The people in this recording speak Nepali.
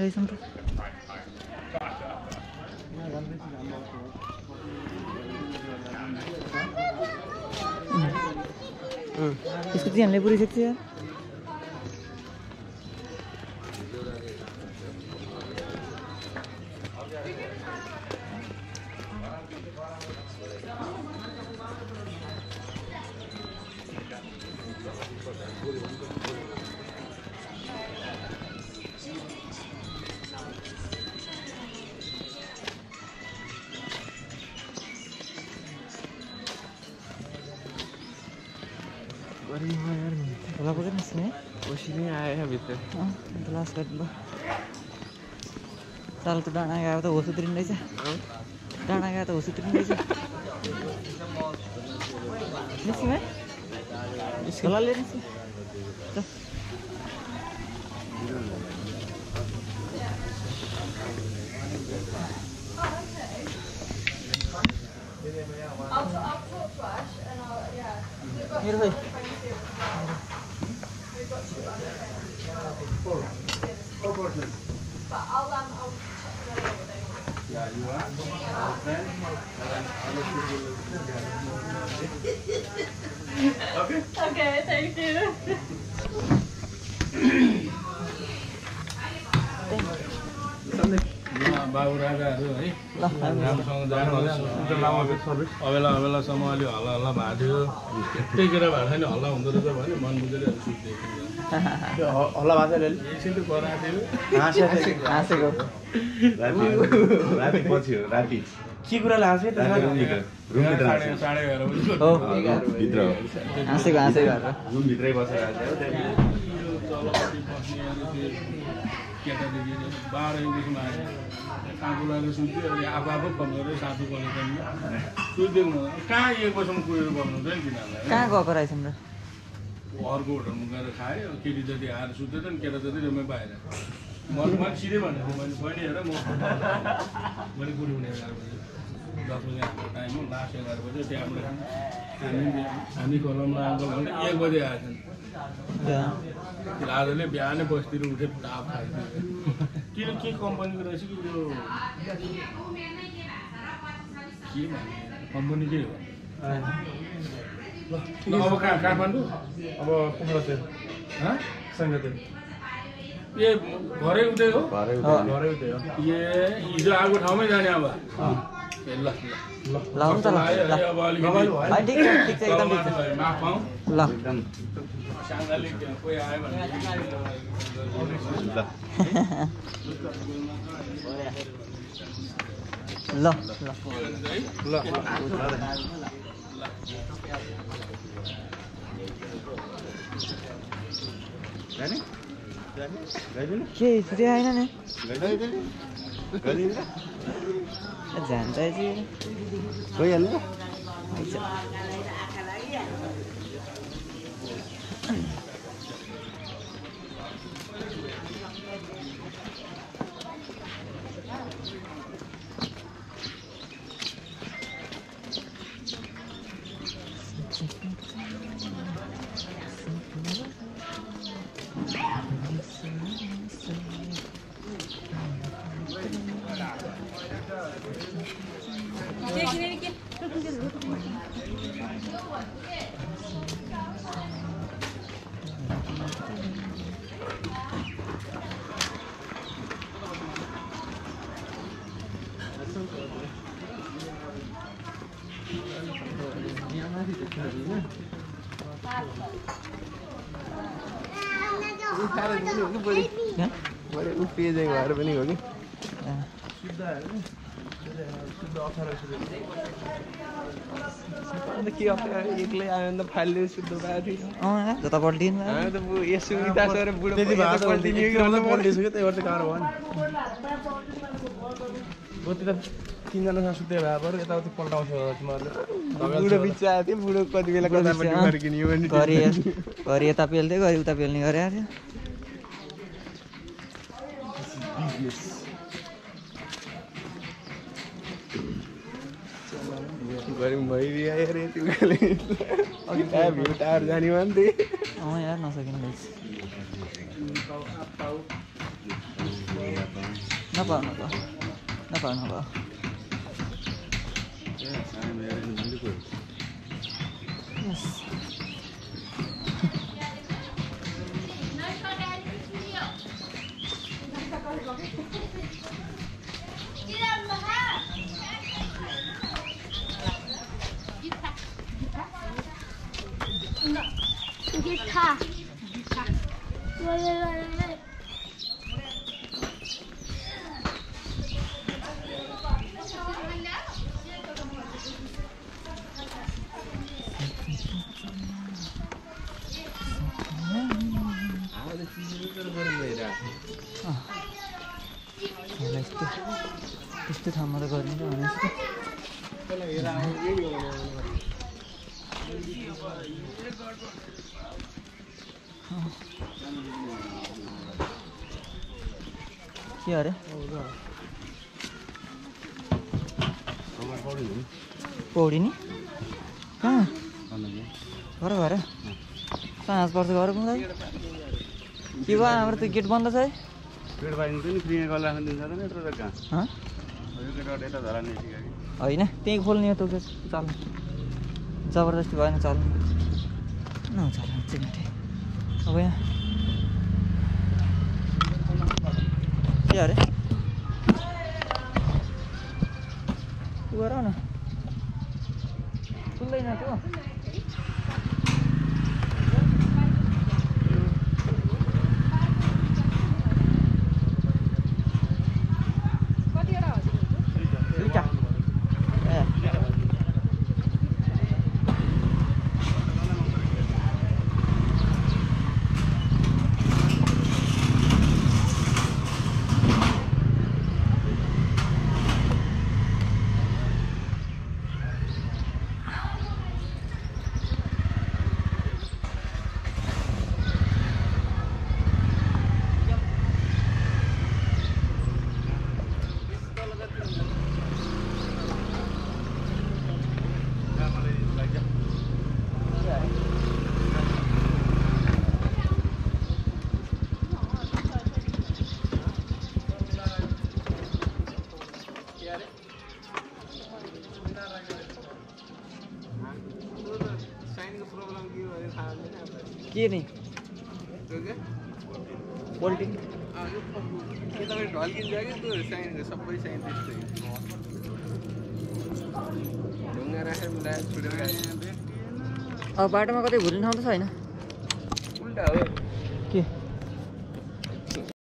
रहेछन् त इसको चाहिँ हामीले पुरिसक्छ यार Kalau pakai mesinnya, posisinya ayah gitu. Jelas kan, Mbak. Salah tuh dana gak tahu usut rindu aja. Dana gak tahu usut rindu aja. Ini sih, Mbak. Kalau lihat sih. Tuh. Here, boy. Four portions. But I'll check that out with them. Yeah, you are. Okay. Okay, thank you. बाबु राजाहरू है राम्रोसँग जानुहोस् अबेला अबेलासम्म अलि हल्ला हल्ला भएको थियो त्यही कुरा भएको छैन हल्ला हुँदो रहेछ भने मन बुझेर सुत्थ्यो हल्ला भएको थियो एकछिन कराएको थियो हाँसेको राति पछि हो राति के कुराले हाँसे त साढे 11 बजी हो भित्र हो हाँसेको रुम भित्रै बसेर तलपट्टि बस्ने केटादेखि 12 बजीसम्म आयो साँचो लागेर सुत्यो अनि आफू फोन गरेर साँचो कलेजमा सुत्दिउँ कहाँ 1 बजीसम्म कुरेर बस्नुहुन्छ नि तिनीहरूलाई कहाँ गएको रहेछन् र अर्को होटलमा गएर खाएँ केटी जति आएर सुत्दै नि केटा जति जम्मै बाहिर मैले सिधै भनेको मैले बहिनी हेर मैले कुरिउने 11 बजी 10 बजी हाम्रो टाइम हो लास्ट 11 बजी त्यहाँबाट हामी खोलामा आएको भने 1 बजी आएछन् राजाले बिहानै बस्तिर उठे ताप खाइदियो किन के कम्पनीको रहेछ कि यो के भन्ने कम्पनी के हो अब कहाँ काठमाडौँ अब कुखुरा सङ्गतेल ए घरै उतै हो घरै उतै हो ए हिजो आएको ठाउँमै जाने अब ल ल हुन्छ ल अब अलिकति ठिक छ एकदम ठिक छ माफ पाऊँ ल साङ्गालिक कोही आयो भने के छुट्टी आएन नि जान्छ गइहाल्नु बढी उपिए घर पनि हो कि के एक्लै आयो भने त फाल्यो शुद्ध भएको थियो जता पल्टिन यसो बुढो पल्टिसक्यो त्यही भएर चाहिँ गाह्रो भयो नि गोती त 3 जनासँग सुत्दै भए पऱ्यो यताउति पल्टाउँछ बुढो बिच आएको थियो बुढो कति बेला कतापट्टि फर्किने घरि यता पेल्दै घरि उता पेल्ने गरेर थियो गऱ्यौँ भइदियो हेर यतिले अघि टायर भिउ टायर जाने भयो नि त्यही यार नसकिने नपाउ Yes. त्यस्तो ठाउँमा त गर्ने त भनेपछि के अरे पौडी नि कहाँ घर भएर कहाँ पर्छ घर पुग्दा के भयो हाम्रो त्यो गेट बन्द छ है पेट बाहिर पनि फ्री कल राख्न दिन्छ त नि यत्रो कहाँ यता धरा नै होइन त्यहीँ खोल्ने हो त्यो चल जबरजस्ती भएन चल नचल अब यहाँ के अरे गर न खुल्दैन त्यो के नि पोल्टिङ के तपाईँ ढल्किन्छ कि त्यो साइन सबै साइन त्यस्तै ढुङ्गा राखेर मिलाएर छुट्यो अब बाटोमा कतै घुर्ने ठाउँ त छैन उल्टा हो